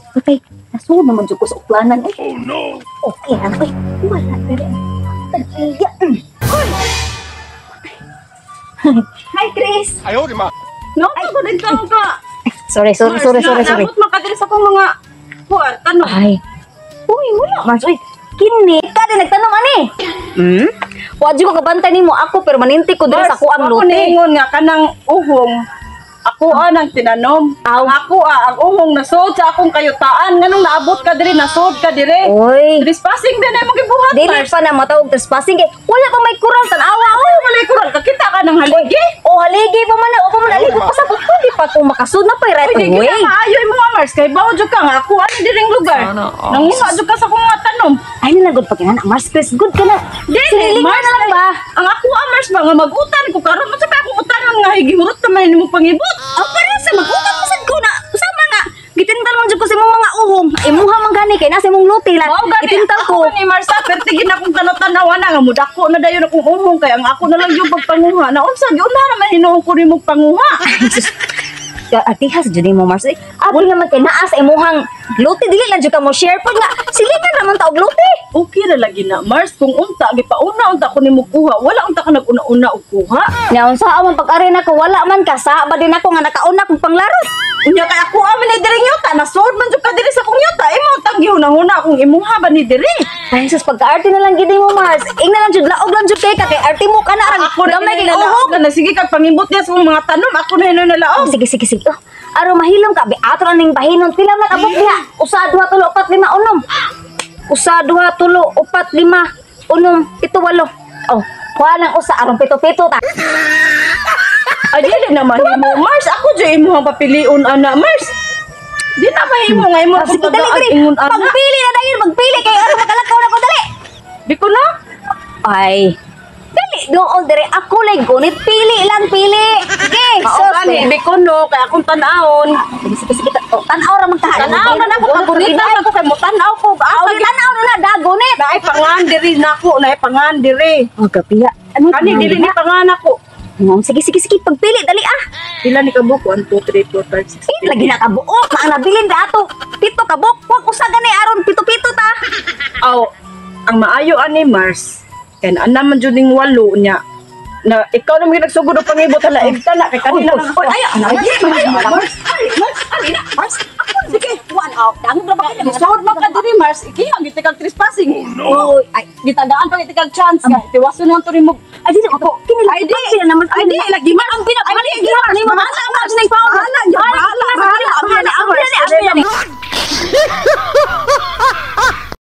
Patay, nasuod naman jud ko sa uklanan eh. Oh no. Okay lang oy. Wala pero tag-iya. Hi, Chris. 哎呦我的妈！ No, ko din ka ka. Sorry, sorry, sorry, sorry, sorry. Nabot makadiri sa akong mga kuan tanong. Ay. Uy, wala Mars. Uy, kini ka din nagtanong ani. Wa jud ko kabantay nimo ako pero maninti ko diri sa ako ang Ako lote. Niingon nga kanang uhong ako ang tinanom. Aw. Ang ako ang uhong nasod sa akong kayutaan. Nganong naabot ka diri, nasod ka diri? Uy. Trespassing din ay mong gibuhat, Dili Mars. pa na matawag trespassing kay wala pa may kural, tan-awa Ay, walay kural kakita ka ng haligi. O haligi pa man na, o pa man aligo pa sa pwede pa kung makasud na pa right Uy, di away. gina maayo imo nga, Mars, kay bawo jud ka nga ako ani diring lugar. Nanguha jud ka sa akong mga tanom. Ay na good pag inana Mars Chris, good ka na. Dili, Sinilingan Mars, na lang ba? Ang ako Mars ba nga mag-utan ko karon, unsa pa akong utanon nga higihurot naman nimo pangibot? Ang pare sa mag-utan mo sad ko na sama nga gitintal man jud ko sa imong mga uhong. Imuha man gani kay nasa imong lote lang. Mao gani Gitintal ko. Ako ni Marsa, perti gid akong tanot-tanawa na nga mudako na dayon akong uhong kay ang ako na lang yung pagpanguha. Na unsa giuna naman hinuon ko nimo panguha. Ay, sus. Atihas jud nimo, Mars. Eh, abi naman kay naa sa imuhang lote, dili lang jud ka mo share pod nga silingan raman ta og lote. Okay ra lagi na, Mars, kung unta gipauna unta ko nimo kuha, wala unta ka nag-una-una og kuha. Nya unsa man pag-ari nako, wala man ka sa ba din ako nga nakauna kong panglarot. Unya kay ako amin ni diri yuta, nasod man jud ka diri sa akong yuta. Imo tang gihuna-huna akong imuha ba ni diri? Ay sus, pagka-arte na lang gid mo, Mars. Ing na lang jud, laog lang jud kay ka kay arte mo kana rang Ako na gamay kay nalaog uhong. na, sige kag pangibot niya sa akong mga tanom, ako na hinuon nalaog. Oh, sige, sige, sige. Oh, aro mahilom ka, bi ato na ning bahinon. Pila man abot diha? Usa, duha, tulo, upat, lima, unom. Usa, duha, tulo, upat, lima, unom, pito, walo. Oh, kuha lang usa aron pito-pito ta. Ay, dili na mahimo, Mars. Ako jud imuhang papilion ana, Mars. Di na mahimo nga imo Oh, akong sige, dali, tagaan dali. ingon ana. Pagpili na dayon, magpili kay aron makalakaw na ko dali. Di ko na. Ay. Dali, dool dire ako lay gunit pili lang pili. Sige, Mao sus. gani, bi ko no kay akong tan-awon. Sige, sige, sige. Oh, tan-aw ra man ta. Tan-aw na nako pagunita na ko kay mo tan-aw ko. Aw, Asa gi tan-aw na na dagunit. naay pangan diri nako, naay pangan diri. Oh, gabiya. Ano Kani dili ni pangan ako. Oh, sige, sige, sige. Pagpili, dali ah. Pila ni kabuok? 1 2 3 4 5 6. Eh, lagi na kabuok. Na ang nabilin da ato. Pito kabuk. Huwag usa gani aron pito-pito ta. Aw, ang maayo ani, Mars. Kay naa naman jud ning walo niya. Na ikaw na mo nagsugod og pangibot hala igta na kay kanina lang. Oy, ay, ay, ay, ay, ay, Mars. Mars, ali na, Mars. Ako, sige. One out. Dangog ra ba kayo? Nisod man ka diri, Mars, ikiha gid kag trespassing. Oy, ay, Gitagaan pa gid kag chance nga. Tiwason man to nimo. Ay, dili ako. Kini Ay, di. Pagpila naman. Ay, di lagi man ang Ay, pinabalik. di. Mars, bahala na, Mars. Bahala, bahala.